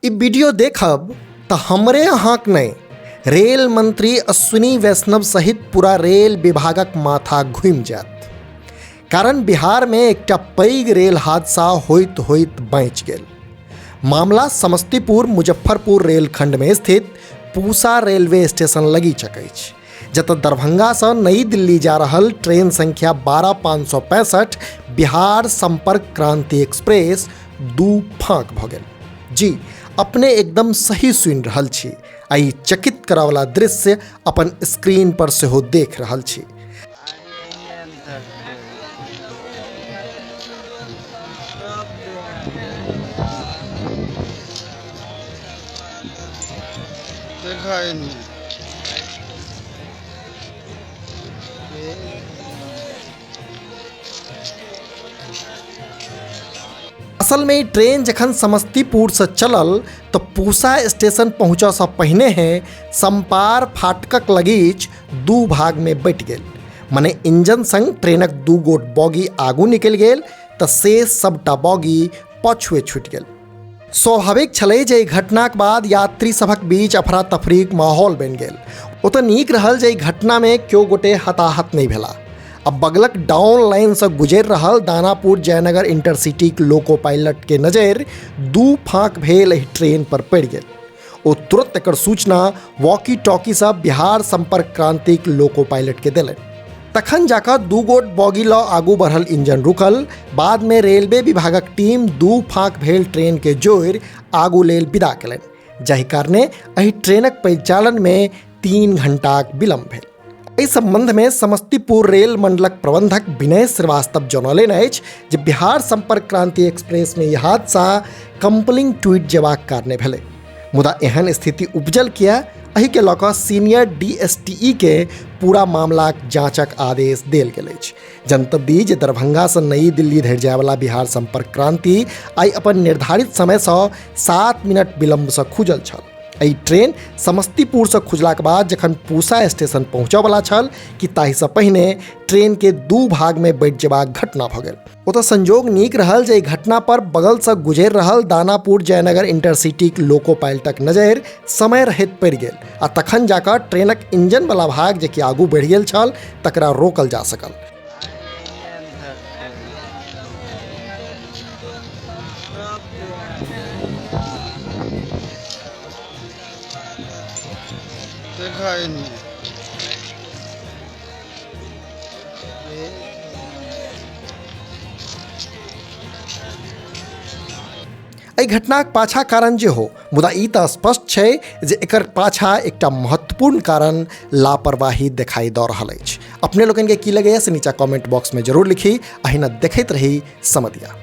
ई video देखब तऽ हमरे अहाँक नहि, रेल मंत्री अश्विनी वैष्णव सहित पूरा रेल विभागक माथा घूमि जायत। कारण बिहारमे एकटा पैघ रेल हादसा होइत होइत बचि गेल। मामला समस्तीपुर मुजफ्फरपुर रेलखंडमे स्थित पूसा रेलवे स्टेशन लगीचक अछि, जतऽ दरभंगासँ नई दिल्ली जा रहल ट्रेन संख्या 12565 बिहार संपर्क क्रांति एक्सप्रेस दू फाँक भऽ गेल। जी, अपने एकदम सही सुनि रहल छी आ ई चकित करऽवला दृश्य अपन स्क्रीन पर सेहो देख रहल छी। असल में ई ट्रेन जखन समस्तीपुर से चलल तो पूसा स्टेशन पहुँचऽ से पहिने है समपार फाटकक लगीच दू भाग में बटि गेल। मने इंजन संग ट्रेनक दू गोट बॉगी आगू निकलि गेल तऽ शेष सबटा बॉगी पाछुए छूटि गेल। स्वाभाविक छलै जे एहि घटनाक बाद यात्री सभक बीच अफरा तफरीक माहौल बनि गेल। ओतऽ नीक रहल जे एहि घटनामे केओ गोटे हताहत नहि भेला आ बगलक डाउन लाइनसँ गुजरि रहल दानापुर जयनगर इंटरसिटीक लोको पायलटके नजरि दू फाँक भेल एहि ट्रेन पर पड़ि गेल। ओ तुरंत एकर सूचना वॉकी टॉकीसँ बिहार संपर्क क्रांतिक लोको पायलटके देलनि। तखन जाकऽ दू गोट बॉगी लऽ आगू बढ़ल इंजन रुकल। बादमे रेलवे विभागक टीम दू फाँक भेल ट्रेनके जोड़ि आगू लेल विदा केलनि, जाहि कारणे एहि ट्रेनक परिचालनमे 3 घंटाक विलम्ब भेल। एहि संबंधमे समस्तीपुर रेल मंडलक प्रबंधक विनय श्रीवास्तव जनौलनि अछि जे बिहार संपर्क क्रांति एक्सप्रेसमे ई हादसा कम्पलिंग टूटि जेबाक कारणे भेलै। मुदा एहन स्थिति उपजल किया, एहिके लऽ कऽ सीनियर डीएसटीई के पूरा मामलाक जांचक आदेश देल गेल अछि। जनतब दी जे दरभंगासँ नई दिल्ली धरि जायवला बिहार संपर्क क्रांति आइ अपन निर्धारित समयसँ 7 मिनट विलम्बसँ खुजल छल। एहि ट्रेन समस्तीपुरसँ खुजलाक बाद जखन पूसा स्टेशन पहुँचऽवला छल कि ताहिसँ पहिने ट्रेनके दू भागमे बटि जेबाक घटना भऽ गेल। ओतऽ संजोग नीक रहल जे एहि घटना पर बगलसँ गुजरि रहल दानापुर जयनगर इंटरसिटीक लोको पायलटक नजरि समय रहैत पड़ि गेल आ तखन जाकऽ ट्रेनक इंजनवला भाग जे कि आगू बढ़ि गेल छल तकरा रोकल जा सकल। एहि घटनाक पाछा कारण जे हो, मुदा ई तऽ स्पष्ट छै जे एकर पाछा एकटा महत्वपूर्ण कारण लापरवाही देखाई दऽ रहल अछि। अपने लोकनिके की लगैए से नीचा कमेंट बॉक्समे जरूर लिखी। अहिना देखैत रही समदिया।